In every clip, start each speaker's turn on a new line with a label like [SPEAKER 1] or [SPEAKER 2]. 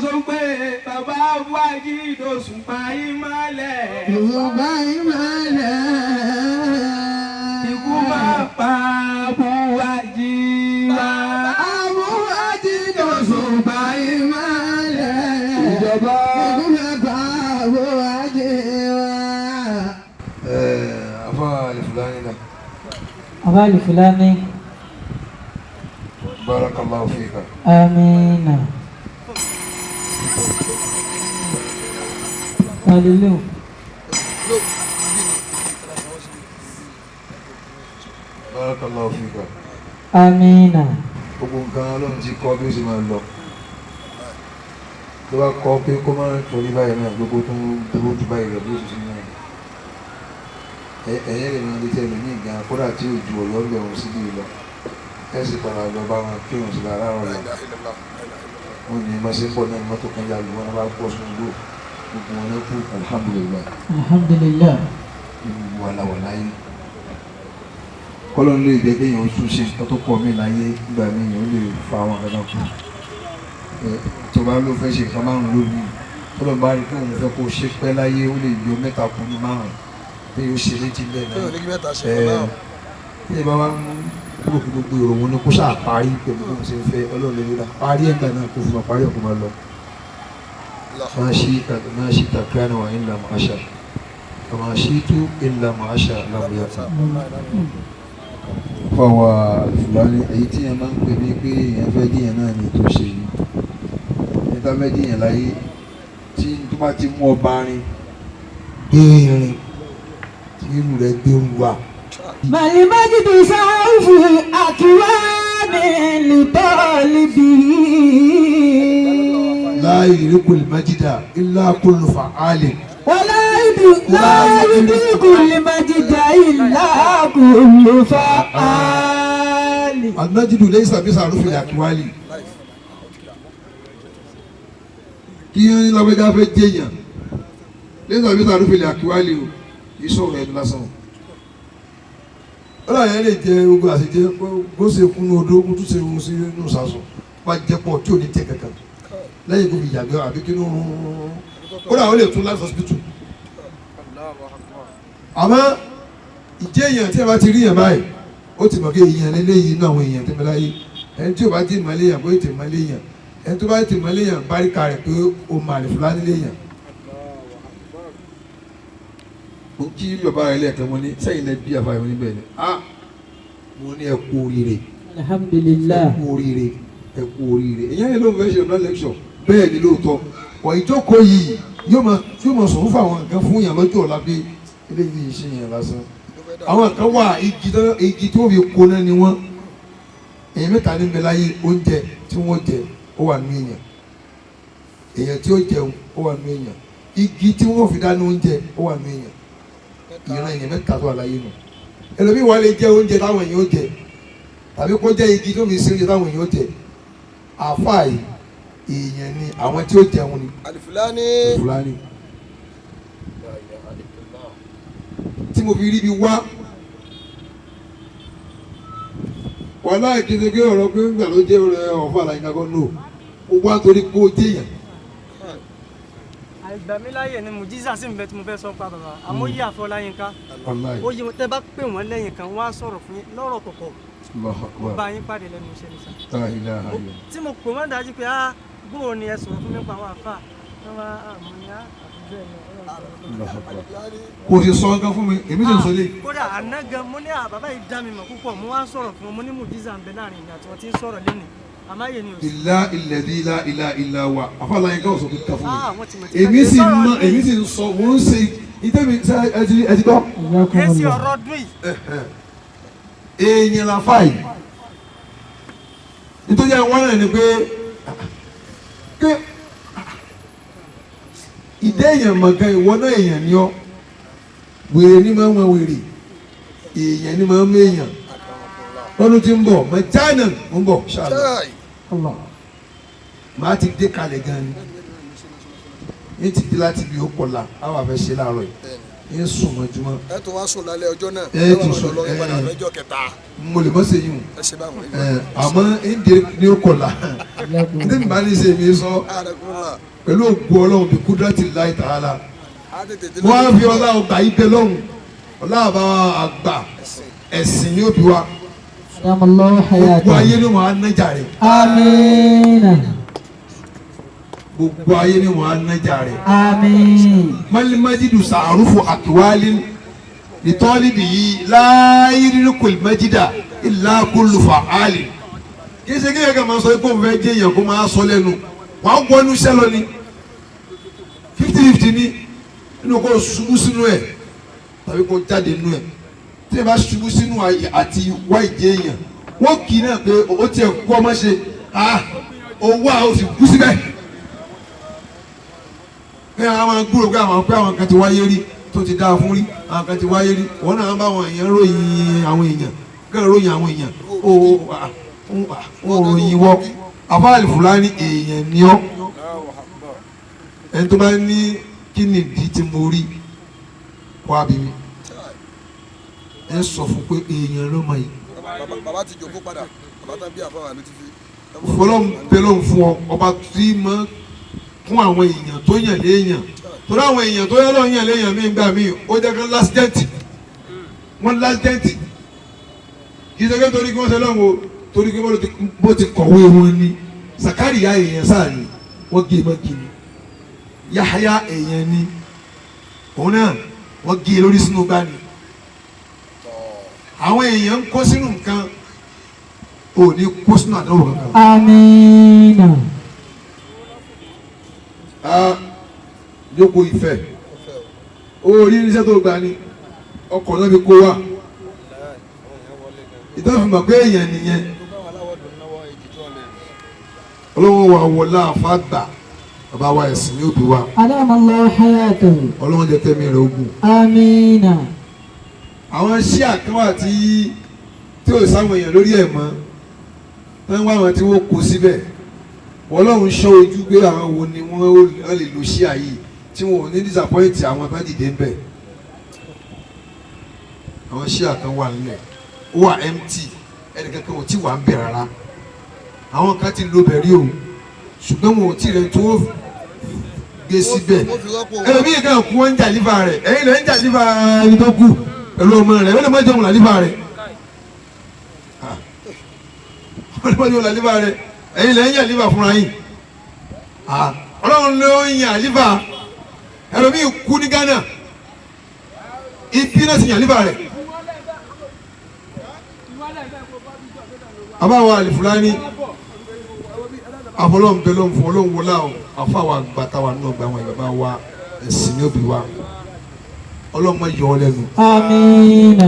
[SPEAKER 1] sọ pé bàbá wájú ìdòsùnpá ìmọ̀lẹ̀.
[SPEAKER 2] Yorùbá ìmọ̀lẹ̀.
[SPEAKER 1] Ikú máa pa Bùwájì wá.
[SPEAKER 2] Àbúwájú dòṣùpá ìmọ̀lẹ̀.
[SPEAKER 1] Ìjọba.
[SPEAKER 2] Ikú máa pa Àbúwájú wá.
[SPEAKER 3] Afa Alifulani la.
[SPEAKER 4] Bàbá Alifulani.
[SPEAKER 3] Barakallahu fika.
[SPEAKER 4] Amina. Hallelujah.
[SPEAKER 3] Barakallahu fika.
[SPEAKER 4] Amina.
[SPEAKER 3] Gbogbo nǹkan Ọlọ́run ti kọ́ bí ó ṣe máa lọ. Tó bá kọ́ pé kó má torí báyìí náà, gbogbo tó ń dúró ju báyìí lọ bí ó ṣe ṣe náà. Ẹ̀yẹ́ lè máa létí ẹlòmíì gan kódà tí ò ju Ọ̀yọ́ bẹ̀ wọ́n síbí lọ. Ẹ sì padà lọ bá wọn kí òun sì lára rọ̀ lọ. Wọ́n ní ma ṣe ń bọ̀ náà ní mọ́tò kan yà lù wọ́n bá pọ̀ sínú igbó. Gbogbo wọn náà kú, alhamdulillah.
[SPEAKER 4] Alhamdulillah.
[SPEAKER 3] Gbogbo wa la wà láyé. Kọ́lọ́n lè jẹ́ kéèyàn tún ṣe nǹkan tó pọ̀ mí láyé, nígbà míì èèyàn lè fa àwọn kankan kù. Tó bá ló fẹ́ ṣe nǹkan márùn-ún lónìí, tọ́lọ́ bá rí pé òun fẹ́ kó ṣe pẹ́ láyé, ó lè yọ mẹ́ta kù ní márùn-ún bí yóò ṣe létí bẹ́ẹ̀ náà. Ẹ bí ẹ bá wá ń kúrò kí gbogbo èrò wọn ni kó ṣáà parí pẹ̀lú bí wọ́n ṣe ń fẹ́, Ọlọ́run lè ríra parí ẹ̀gbà náà kó fún wa parí ọ̀kú máa lọ. Máa ṣí takana wa illa ma sha kama shi'tu illa ma sha lam yakun. Fáwa Fúlàní èyí tí yẹn máa ń pè mí pé èèyàn fẹ́ díyàn náà ni tó ṣe yìí. Níta fẹ́ díyàn láyé tí tó bá ti mú ọba rin gbé irin tí irú rẹ̀ gbé ń wà.
[SPEAKER 4] Màlìmájìdì sáfù àkíwáni lìtọ́lìbì.
[SPEAKER 3] La yudrikul majida illa kullu fa'alin.
[SPEAKER 4] Wàlá yudrikul majida illa kullu fa'ali.
[SPEAKER 3] Al-majidu laysa bisarufil akwali. Kí wọ́n ní lọ́gbẹ́dá fẹ́ jẹ́yàn laysa bisarufil akwali o, kì í sọ̀rọ̀ ẹnu lásán o. Ó láyé lè jẹ ogun àṣejẹ bó ṣe kúnú odó kó tún ṣe ohun sí inú sàṣọ wá jẹ pọ̀ tí ò ní jẹ kankan lẹ́yìn kó fi yàgbẹ́ àbí kí inú ó dà ó lè tún láti hospital. Àmọ́ ìjẹ́ èèyàn tí a bá ti rí yàn báyìí, ó ti mọ̀ kí èèyàn lélẹ́yìí inú àwọn èèyàn tó ń bẹ láyé. Ẹni tí ò bá ti mọ̀ léèyàn bó ti mọ̀ léèyàn, ẹni tó bá ti mọ̀ léèyàn báríkà rẹ̀ pé ó mà lè Fúlàní léèyàn. Mo kí bàbá rẹ̀ lẹ́ẹ̀kan, mo ní sẹ́yìn lẹ bí àfààní níbẹ̀ ni, ah, mo ní ẹ kú oríire.
[SPEAKER 4] Alhamdulillah.
[SPEAKER 3] Ẹ kú oríire, ẹ kú oríire. Èèyàn yẹn ló ń fẹ́ ṣe ọ̀nà lẹ́kṣọ̀ bẹ́ẹ̀ ni lóòótọ́ wọ̀ ìjókòó yìí yóò máa sọ̀rọ̀ fún àwọn nǹkan fún yàn lọ́jọ́ ọ̀la pé eléyìí ṣe yàn lásán. Àwọn kan wà igi tó fi kóná ni wọ́n. Èèyàn mẹ́ta ní bẹ láyé: oúnjẹ tí wọ́n jẹ ó wà nínú èèyàn, èèyàn tí ó jẹun ó wà nínú èèyàn, igi tí wọ́n fi dáná oúnjẹ ó wà nínú èèyàn. Ìran èèyàn mẹ́ta tó wà láyé nù. Ẹlòmíì wà lè jẹ oúnjẹ táwọn èèyàn ó jẹ tàbí kó jẹ igi tó fi ṣe oúnjẹ táwọn èèyàn ó jẹ. Àáfàá yìí èèyàn ni àwọn tí ó jẹun ni.
[SPEAKER 5] Alifulani.
[SPEAKER 3] Fúlàní tí mo fi rí bi wá wàhálà ìkéde pé ọ̀rọ̀ pé ńgbà ló jẹ́ ọ̀rẹ́ ọ̀fọ̀ àlàyé kankan nù ó wá torí pé ó jẹ́yàn.
[SPEAKER 6] Àìgbàmíláyè ni mùjísà sì ń bẹ tí mo fẹ́ sọ pa bàbá, àmọ́ yí Àfọláyínká
[SPEAKER 3] Wàláhì.
[SPEAKER 6] ó yí wọn. Tẹ́ bá pè wọ́n lẹ́yìn kan, wọ́n á sọ̀rọ̀ fún yín lọ́rọ̀ kọ̀kọ̀.
[SPEAKER 3] Allahu Akbar.
[SPEAKER 6] Bá yín pàdé lẹ́nu iṣẹ́ ní sà.
[SPEAKER 3] La ilaha illallah.
[SPEAKER 6] Tí mo pè wọ́n dájú pé á bóò ni ẹ sọ̀rọ̀ fún mi pa àwọn àfà wọ́n wá àmọ́ ní á àfi bẹ́ẹ̀ lọ, Ọlọ́run sọ̀rọ̀ fún mi.
[SPEAKER 3] Allahu Akbar. Kò sì sọ nǹkan fún mi, èmi sì ń sọ lé.
[SPEAKER 6] Kódà àná gan mo ní bàbá yìí dá mi mọ̀ púpọ̀, mo wá ń sọ̀rọ̀ fún wọn, mo ní mùjísà ń bẹ láàrin ìgbà tí wọ́n ti ń sọ̀rọ̀ lénìí àmáyé ni ò sí.
[SPEAKER 3] Ìlà ilẹ̀dí ilà ilà ilà wa Àfọláyínká ò sọ kankan fún mi.
[SPEAKER 6] Ah, wọ́n ti mọ̀ tí
[SPEAKER 3] Èmi sì
[SPEAKER 6] sọ̀rọ̀
[SPEAKER 3] mọ
[SPEAKER 6] ní-
[SPEAKER 3] èmi sì ń sọ mò ń ṣe ìtẹ́mi ṣe ẹ ti gbọ́.
[SPEAKER 6] Kì í ṣe ọ̀rọ̀ ọdún yìí.
[SPEAKER 3] Èèyàn la fà yìí nítorí àwọn náà ni pé ké ìdé èèyàn mọ̀gán ìwọ náà èèyàn ni ọ́, wèrè ni máa ń wọn wèrè, èèyàn ni máa ń mú èèyàn. Lọ́dún tí ń bọ̀ mọ̀ China ń bọ̀ ṣáàlà màá ti dé kalẹ̀ gan ni ní ti dé láti bí ó kọlà àwọn àfẹ́ ṣe láàárọ̀ yìí. Ń sùn mọ́júmọ́.
[SPEAKER 5] Ẹ tó wá sùn lálẹ́ ọjọ́ náà.
[SPEAKER 3] Ẹ tún sùn,
[SPEAKER 5] lọ padà
[SPEAKER 3] ẹ.
[SPEAKER 5] lọ́jọ́ kẹta.
[SPEAKER 3] Mo lè mọ́ ṣe yìí o.
[SPEAKER 5] Ẹ ṣe báwọn.
[SPEAKER 3] Ẹ àmọ́ ń de ní ó kọ̀la ní mi bá ní ṣe mi sọ pẹ̀lú ògùn Ọlọ́run bí kúdírátì láì tààlà wọ́n á fi ọlá ọgbà yìí bẹ lọ́hùn ọlá àbá àgbà ẹ̀sìn ní òbí wa
[SPEAKER 4] أدام الله
[SPEAKER 3] gbogbo ayé
[SPEAKER 4] حياته
[SPEAKER 3] ni wọ́n á nájà rẹ̀
[SPEAKER 4] آمين
[SPEAKER 3] gbogbo ayé ni wọ́n á nájà rẹ̀
[SPEAKER 4] آمين
[SPEAKER 3] malimajidu sàrúfù àtiwálé nítọ́lídì yìí láyé majida ìlà kúlùfà álì kì í ṣe kéèyàn kan máa sọ pé òun fẹ́ jẹ́ èèyàn kó máa sọ lẹ́nu wàá wọnú iṣẹ́ lọ ni 50-50 ni nínú kó ṣubú sínú ẹ̀ tàbí kó jáde nínú ẹ̀ tí ẹ bá ṣubú sínú àti wá ìjẹ́ èèyàn wọ́n kì í náà pé ó tiẹ̀ kú ọmọ ṣe ah owó àwọn ò sì kú síbẹ̀ pé àwọn máa gbúrò pé àwọn pé àwọn kan ti wáyé rí tó ti dáa fún rí àwọn kan ti wáyé rí wọn náà bá àwọn èèyàn ròyìn àwọn èèyàn kàn ròyìn àwọn èèyàn ó ó ròyìn wọ àfáàlì fúlàní èèyàn ni ọ́ ẹni tó bá ní kí ni ìdí tí mo rí wá bí mi ẹ sọ fún pé èèyàn ló mọ yìí
[SPEAKER 5] Bàbá ti jòkó padà bàbá tán bí àfọwà ló ti fi.
[SPEAKER 3] fọlọ́n bẹ́lọ́n fún ọ ọba tí mọ fún àwọn èèyàn tó yàn léèyàn torí àwọn èèyàn tó yàn lọ́ọ́ yàn léèyàn mí gbà mí ó jẹ́ kí lásìdẹ́ǹtì wọ́n lásìdẹ́ǹtì kì í ṣe pé torí kí wọ́n ṣe lọ́wọ́ o torí kí bó ti kọ̀wé wọn ni Sàkáríyà èèyàn sáà ni wọ́n gé e mọ́ kí ni Yahaya èèyàn ni òun náà wọ́n gé e lórí sínú gbá ni àwọn èèyàn ń kó sínú nǹkan ò ní kó sínú àdánwò kankan.
[SPEAKER 4] آمين
[SPEAKER 3] Ah, jókòó ìfẹ́ o rí irinṣẹ́ tó gbà ní ọkọ̀ náà fi kó wa ìtọ́fìmọ̀ pé èèyàn nìyẹn ọlọ́wọ́ wa wọlá àfàgbà bàbá wa ẹ̀sìn ní òbí wa
[SPEAKER 4] أدام الله حياته
[SPEAKER 3] ọlọ́wọ́n jẹ́ kẹ́mi rẹ̀ ogun.
[SPEAKER 4] آمين
[SPEAKER 3] Àwọn ṣíà kan wà tí ò sáwọn èèyàn lórí ẹ̀ mọ́ wọ́n wá àwọn tí wọ́n kó síbẹ̀ ọlọ́run ṣọ́ ojú pé àwọn wo ni wọ́n ó lè lo ṣíà yìí tí wọn ò ní disappoint àwọn bá dìde ń bẹ̀. Àwọn ṣíà kan wà nílẹ̀ ó wà empty ẹnìkankan ò tí wà ń bẹ̀ rárá àwọn kan ti lo bẹ̀rí o ṣùgbọ́n wọn ò tí rẹ̀ tó gbé síbẹ̀
[SPEAKER 5] Wọ́n fi rọ́pò wọn.
[SPEAKER 3] ẹlòmíì kan kú wọn ń jà lífà rẹ̀ ẹ̀yin lẹ́ ń jà lífà ẹni tó kù pẹ̀lú ọmọ rẹ̀ ó lè má jẹun làlífà rẹ̀ ó lè má jẹun làlífà rẹ̀ ẹ̀yin lẹ́ ń yàn lífà fúnra yín ọlọ́run ló ń yàn lífà ẹlòmíì kú ní Ghana ibi náà sì yàn lífà rẹ̀ àbáwọ̀ àlìfúlání àfọlọ́nbẹ́lọ́n fún ọlọ́run wọlá o àfàwọ̀ àgbàtàwà náà gba àwọn ìbàbá wa ẹ̀sìn ní òbí wa ọlọ́mọ yọ ọ lẹ́nu
[SPEAKER 4] آمين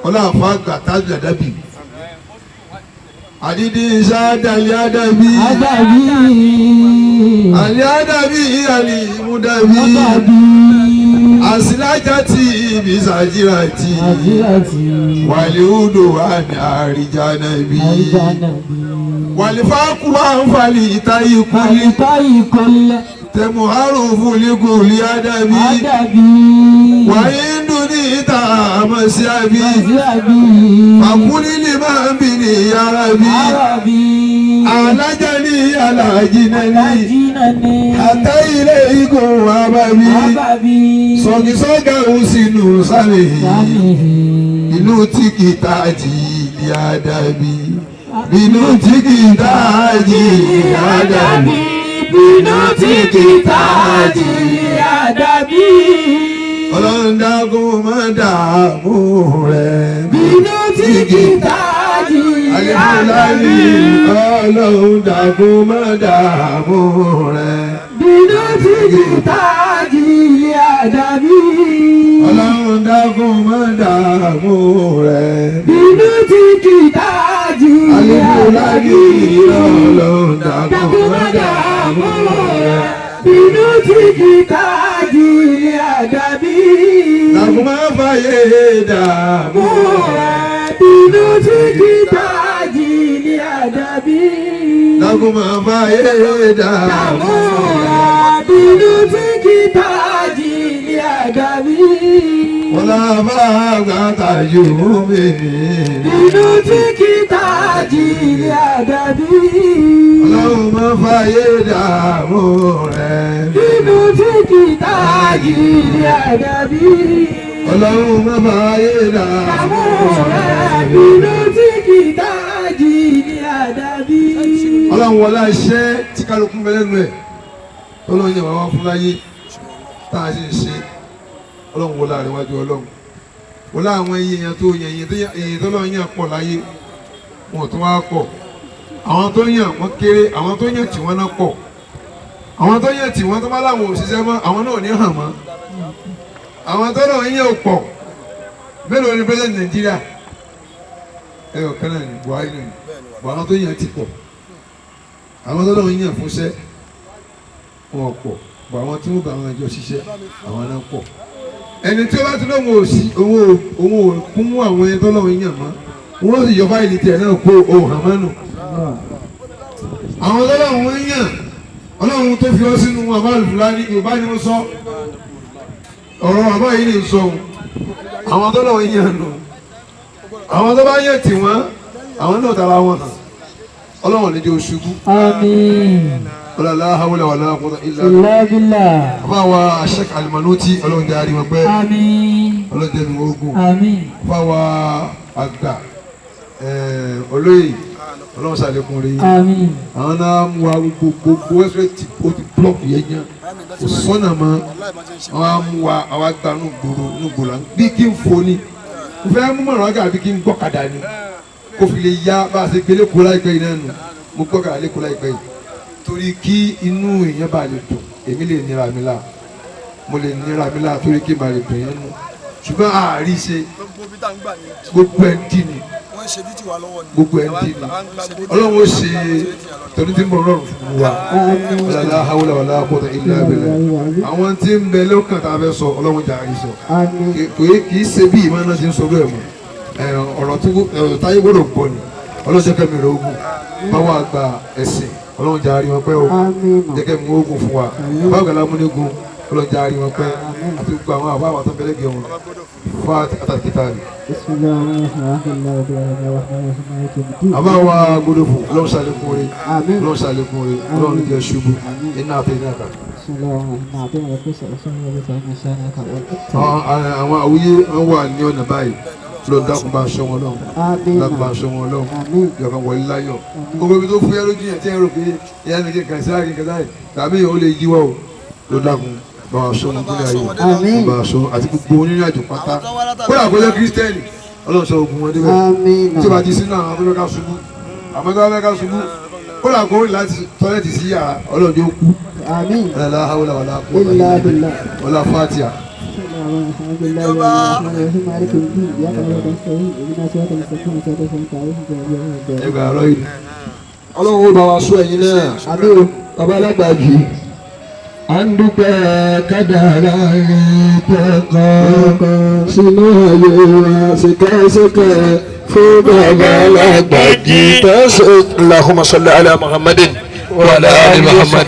[SPEAKER 3] ọlọ́àfà àgbàtàjù àdábì àdídí sáádàlì àdàbí
[SPEAKER 4] أدبي
[SPEAKER 3] àlì àdàbí àlì ìmúdàbí
[SPEAKER 4] أدبي
[SPEAKER 3] àsìlájà tí ibi sàjìrà tí
[SPEAKER 4] عزيزتي
[SPEAKER 3] wàlíhùdù wà ní àríjànàbí
[SPEAKER 4] أرجانبي
[SPEAKER 3] wàlífàkù wà ń falì ìtayí kúlí
[SPEAKER 4] فلتي كل
[SPEAKER 3] tẹmuharu fúlikúli àdàbí
[SPEAKER 4] أدبي
[SPEAKER 3] wàhíndùn ní ìta àmọ́síábí
[SPEAKER 4] مذهبي
[SPEAKER 3] fàkúlì lè máa ń bì ní yàrá bí
[SPEAKER 4] عربي
[SPEAKER 3] alájà ní alájìnà ní
[SPEAKER 4] أجنني
[SPEAKER 3] àtẹ ilé ikú àbábí
[SPEAKER 4] أبابي
[SPEAKER 3] sọ̀gìsọ́gà ń sinú sáré
[SPEAKER 4] سامه
[SPEAKER 3] inú tí kìtà jì ní àdàbí bínú tí kìtà jì ní àdàbí
[SPEAKER 4] Bínú tí kìtà jì àdàbí.
[SPEAKER 3] Ọlọ́run dákun má dààmú rẹ̀
[SPEAKER 4] Bínú tí kìtà jì
[SPEAKER 3] Alifulani
[SPEAKER 4] àdàbí.
[SPEAKER 3] ọlọ́run dákun má dààmú rẹ̀.
[SPEAKER 4] Bínú tí kìtà jì àdàbí.
[SPEAKER 3] Ọlọ́run dákun má dààmú rẹ̀.
[SPEAKER 4] Bínú tí kìtà jì
[SPEAKER 3] Alifulani
[SPEAKER 4] àdàbí.
[SPEAKER 3] ọlọ́run dákun
[SPEAKER 4] Dákun
[SPEAKER 3] má
[SPEAKER 4] má
[SPEAKER 3] dààmú
[SPEAKER 4] dààmú
[SPEAKER 3] rẹ̀.
[SPEAKER 4] rẹ̀. Bínú tí kìtà jì àdàbí.
[SPEAKER 3] Dákun má fàyè dààmú rẹ̀.
[SPEAKER 4] Bínú tí kìtà jì àdàbí.
[SPEAKER 3] Dákun má fàyè dààmú rẹ̀.
[SPEAKER 4] Bínú tí kìtà jì àdàbí.
[SPEAKER 3] Ọlọ́ba àgbà yóò mèmí.
[SPEAKER 4] Inú tí kìtà jìnnì àdàbí.
[SPEAKER 3] Ọlọ́run má fàyè dààmú rẹ̀.
[SPEAKER 4] Inú tí kìtà jìnnì àdàbí.
[SPEAKER 3] Ọlọ́run má fàyè dààmú rẹ̀.
[SPEAKER 4] Inú tí kìtà jìnnì àdàbí.
[SPEAKER 3] Ọlọ́run wọlé iṣẹ́ tí kálukú bẹ lẹ́nu ẹ̀ tọ́lọ́run yẹn wá wá fún láyé tá a sì ń ṣe. Ọlọ́run wọlé àríwájú ọlọ́run wọlé àwọn èèyàn tó yàn èèyàn tọ́lọ́run yàn pọ̀ láyé wọn ò tún wá pọ̀. Àwọn tó yàn wọ́n kéré, àwọn tó yàn tí wọ́n náà pọ̀. Àwọn tó yàn tí wọ́n tó bá láwọn òṣìṣẹ́ mọ́ àwọn náà ò ní hàn mọ́. Àwọn tó náà yàn ò pọ̀. Mélòó ni president Nàìjíríà? Ẹ ò kán náà ní Buhari náà ní. Àwọn tó yàn ti pọ̀. Àwọn tó náà yàn fúnṣẹ́ wọn pọ̀. Bọ̀ àwọn tí wọ́n bá àwọn ẹjọ́ ṣiṣẹ́ àwọn náà pọ̀. Ẹni tí ó bá ti lóun ò sí òun ò kún àwọn ẹni tó lóun yàn mọ́. Wọ́n sì yọ fáìlì tiẹ̀ náà kó ohun hàn mọ́nù. Àwọn ọlọ́run ń yàn ọlọ́run tó fi ọ́ sínú àbá Fúlàní Yorùbá ni mo sọ ọ̀rọ̀ àbá yìí ni sọ òun. Àwọn ọlọ́run yàn nù. Àwọn tó bá yàn tì wọ́n àwọn náà tara wọn hàn. Ọlọ́run ní jẹ́ oṣubú.
[SPEAKER 4] Àmín.
[SPEAKER 3] Ọlọ́lá hawla wala quwwata illa billah.
[SPEAKER 4] Billah.
[SPEAKER 3] Àbá wa Sheikh Al-Manuti ọlọ́run jẹ́ àríwọ̀ pẹ́.
[SPEAKER 4] Àmín.
[SPEAKER 3] Ọlọ́run jẹ́ mi ogun.
[SPEAKER 4] Àmín.
[SPEAKER 3] Àbá wa àgbà olóyè ọlọ́run ṣàlékún rí.
[SPEAKER 4] Àmín.
[SPEAKER 3] Àwọn náà mú wa gbogbo ẹsẹ̀ tí ó ti blọọkì yẹn yẹn kò sọ́nà mọ́. Àwọn á mú wa àwa gba inú gbòòrò inú gbòòrò à ń bí kí n fò ni n fẹ́ mú mọ̀ràn ága bí kí n gbọ́kadà ni kó fi lè yá bá a ṣe gbélé kó láìpẹ́ yìí náà nù. Mo gbọ́kadà lé kó láìpẹ́ yìí torí kí inú èèyàn bá lè dùn. Èmi lè nira mi la, mo lè nira mi la torí kí n bá lè dùn yẹn nù. Ṣùgbọ́n àárí ṣe gbogbo ẹ̀ dì ní gbogbo ẹ̀ dì ní. Ọlọ́run ó ṣe torí tí ń bọ̀ rọrùn fún wa. Wala hawla wala quwwata illa billah. Àwọn tí ń bẹ lọ́kàn tá a fẹ́ sọ ọlọ́run jà rí sọ. Kì í ṣe bí ìmọ̀ náà ti ń sọ bẹ́ẹ̀ mọ́. Ọ̀rọ̀ táyé gbọ́dọ̀ gbọ́ ni. Ọlọ́run jẹ́ kẹ́mi rẹ̀ ogun. Báwa gba ẹ̀sìn ọlọ́run jà rí wọn pẹ́ o. Jẹ́ kẹ́mi ogun fún wa. Báwa gbàlá múnigun ọlọ́run jà rí wọn pẹ́. Àti gbogbo àwọn àbá àwọn tó ń bẹ̀rẹ̀ gẹ̀ wọn. Fún àtàkìtà rẹ̀. Àbá wa gbọ́dọ̀ fún ọlọ́run ṣàlékún rẹ̀. Ọlọ́run ṣàlékún rẹ̀. Ọlọ́run jẹ́ ṣubú. Iná àti iná kan. Àwọn àwùyé wọn wà ní ọ̀nà báyìí. Lọ́dún dákun bá aṣọ wọn lọ́hùn. Dákun bá aṣọ wọn lọ́hùn. Ìjọba wọlé láyọ̀. Gbogbo ibi tó fúyẹ́ lójú yẹn tí ẹ rò pé ìyá mi kàn sí àgbẹ̀ kẹta yìí tàbí ó lè yíwọ́ o. Lọ́dún dákun bá aṣọ wọn kúlẹ̀ ayọ̀. Bá aṣọ àti gbogbo onírìn àjò pátá. Kódà kó jẹ́ kírísítẹ́nì. Ọlọ́run sọ ogun wọn débẹ̀. Tí o bá ti sínú àwọn tó fẹ́ ká ṣubú. Àmọ́ tó bá fẹ́ ká ṣubú. Kódà kó rìn láti tọ́lẹ́tì sí yàrá Ọlọ́run yóò kú. La hawla wala quwwata illa billah. Wala Fatiha. Ẹgbẹ́ àárọ̀ yìí.
[SPEAKER 2] Ọlọ́run ó bá wa sọ ẹ̀yin náà. Bàbá alágbàjì. À ń dúpẹ́ kádàrá rẹ̀ tẹ́kọ̀ sínú ayé wa ṣìkẹ́ṣìkẹ́ fún bàbá alágbàjì. Allahumma salli ala Muhammadin wa ala ali Muhammad.